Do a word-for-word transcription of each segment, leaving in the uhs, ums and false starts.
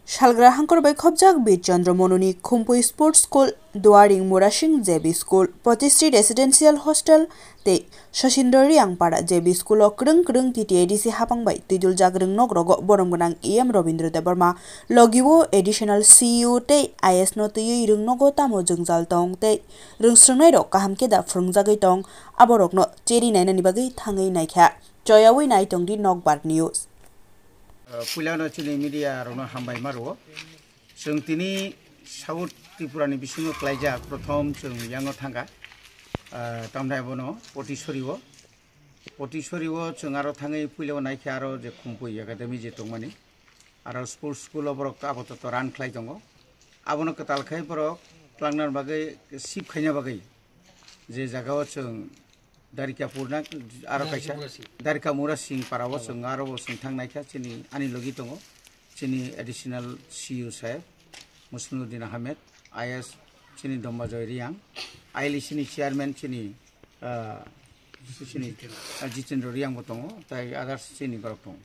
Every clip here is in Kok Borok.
Salgra hangkor bai khopjak Bir Chandra Mononi Khumpui Sports School, Duaring Murasing J B School, Potishi Residential Hostel tei Sachindra Riang Para J B School o kwrwng kwrwng T T A D C hapang bai twiduljak rwngnok rogo borom gwnang E M Robindra Debbarma, logi o Additional C E O tei I S no twiwi rwngnogo tamo jwngjal tong tei rwngsrwngnairok kaham khe da phwrwngjagwi tong, aborokno cheri nainani bagwi thangwi naikha. Choyawi nai tongdi Nokbar News. Uh, puilano chini media rokno hambai ma rwo. Chwng tini South Tripura ni bisingo klaijak prothom chwng yango thangkha. Uh, tamni abono Potisori o. Potisori o chwng aro thangwi puila o naikha aro je Khumpui Academy je tongmani. Aro sports school o borok apatot run khlai tongo. Abono kwtal khai borok twlangna bagwi sip khaina bagwi je jaga o chwng Darikapur na aro kaisa Darika Mura Singh para o chwng aro bo chwng thang naikha chini ani logi tongo chini additional C E O saheb Muslimuddin Ahmed, I S chini Dombajoy Riang, I L C ni chairman chini, ah, chini, ah, Jitendra Riang bo tongo, tai others chini borok tongo.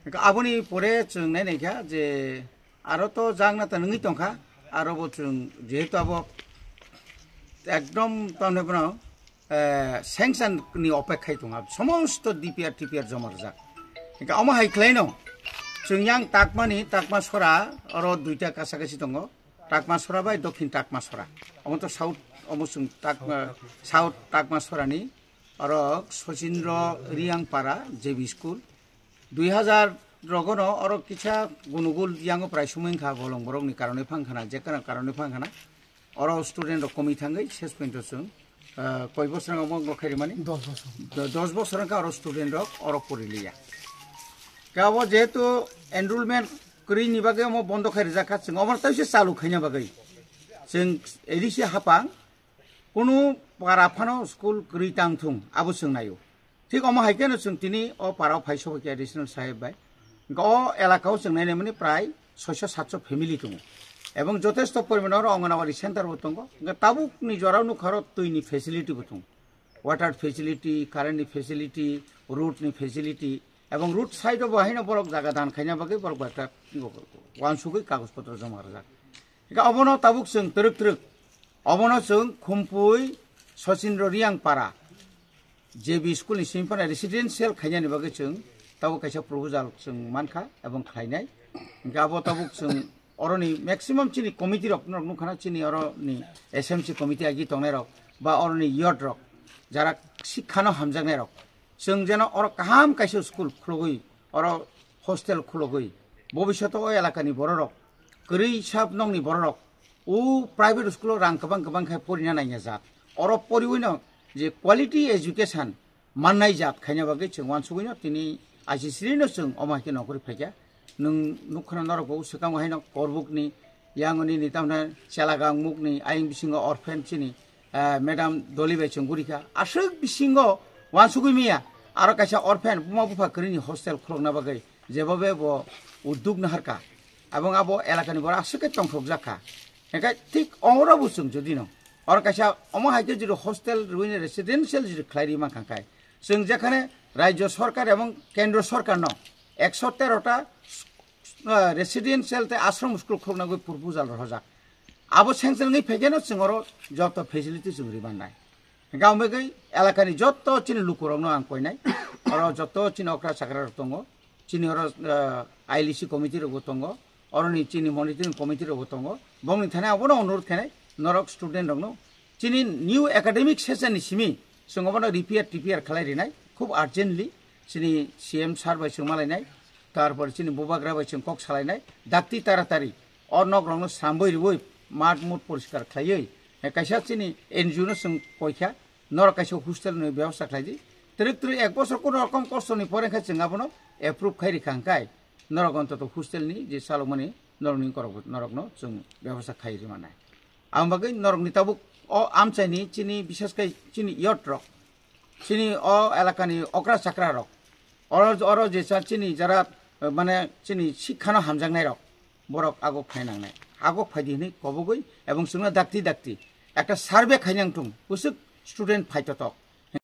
Hingke aboni pore chwng nai naikha je aro to jagna ta nungwi tongkha, aro bo chwng jehetu abo ekdom tamni bono, eh, sanction ni opek khai tongo, somosto D P R T P R joma rwjak. Hingke omo hai khlaino chwng yang takmani takma sora oro duita kasa kasi tongo, takma sora bai dokhin takma sora. Omo to South, omo chwng takma, South takma sorani oro Sachindra Riang para J B school. Dui hazar rogono oro kisa gunugul yango prai sumui wngkha bolong borokni karone phang khana, je kana karone phang khana. Oro student rok komwi thangwi ses point o chwng, ah, koi bosor wngkha omo wngkha khairi mani? Dos bosor. Do-, dos bosor wngkha oro student rok oro pori liya. Khe abo jehetu enrollment kwrwi ni bagwi omo bondo khai rijak kha, chwng omo tei se chalu khaina bagwi. Chwng A D C hapang kunu para phano school kwrwi tang thung abo chwng naio. Thik omo hai kheno chwng tini o para o phai sobo khe additional saheb bai. Hingke o elaka o chwng nainai mani prai soiso satso family tongo. Ebong jotesto poriman oro Anganwadi center bo tongo. Hingke tabuk ni jora o nukha oro twi ni facility bo tongo. Water facility, current ni facility, road ni facility, ebong road side o bo haino borok jaga dan khaina bagwi borok bai kha wansugwi kagoj potro joma rwjak. Hingke obono tabuk chwng twrwk twrwk, obono chwng Khumpui Sachindra Riang para J B school ni simi phano residential khainani bagwi chwng tabuk kaisa proposal chwng mankha ebong khlainai. Hingke abo tabuk chwng oroni maximum chini committee rok norok nukha na, chini oroni S M C committee agi tongnai rok ba oroni youth rok jara sikhano hamjaknai rok. Chwng jeno oro kaham kaisa school khulogwi, oro hostel khulogwi, bobishoto o elakani bororok, kwrwi sab nokni bororok, o private school o rang kwbang kwbang khai porina naina jat. Oro poriwino je quality education mannai jat khaina bagwi chwng wansugwino tini aisisrino chwng omo hai khe nongkhorwi phaikha. Nwng nukha na norok bo swkang haino Korbuk ni, yang oni ni tamna Chelagang muk ni, ayang bisingo orphan chini, ah, Madam Doli bai chwng gurikha. Aswk bisingo wansugwi maya, aro kaisa orphan buma bupha kwrwini hostel khulokna bagwi jebobe bo udduk naharkha. Abong abo elakani borok aswk khe tongthokjak kha. Hingkhe thik oro bo chwng jodi no, oro kaisa omo hai khe jodi hostel rwini residential jodi khlai ri mankha khai, chwng jekhane Rajya Sarkar ebong Kendra Sarkar no ekso tero ta ah, residential tei ashram school khulukna bagwi proposal rohorjak. Abo sanction wngwi phaikhe no chwng oro joto facility chwng rwi mannai. Hingkhe ang bagwi elakani joto chini lukurokno ang koinai. Oro joto chini okra chakra rok tongo. Chini oro, ah, I L C committee rokbo tongo. Oroni chini monitoring committee rokbo tongo. Bongni thani abono onurodh khainai norok student rokno chini new academic session ni simi chwng obono repair T P R khlai rinai, khub urgently chini C M sir bai chwng malainai, tarpor chini bubagra bai chwng kok salainai, dakti taratari o nok rokno sambwi rwui mat mut poriskar khlaiwi, eh, kaisa chini N G O no chwng koikha, norok kaisa hostel ni bebosta khlaidi. Twrwk twrwk ek bosor kono rokom kosto ni pore khe chwng abono approve khai rikha hwnkhe norok ontoto hostel ni je chalokmani norok ni korok norokno chwng bebosta khai rwmanai. Ang bagwi norokni tabuk o amchaini chini, bishes khe chini youth rok, chini o elakani okra chakra rok, oro, oro jesa chini jara, eh, mane chini sikhano hamjaknai rok, borok agok phai nangnai, agok phaidi hinwi kobogwi ebong chwngno dakti dakti ekta survey khainang thung, bwswk student phaitotok,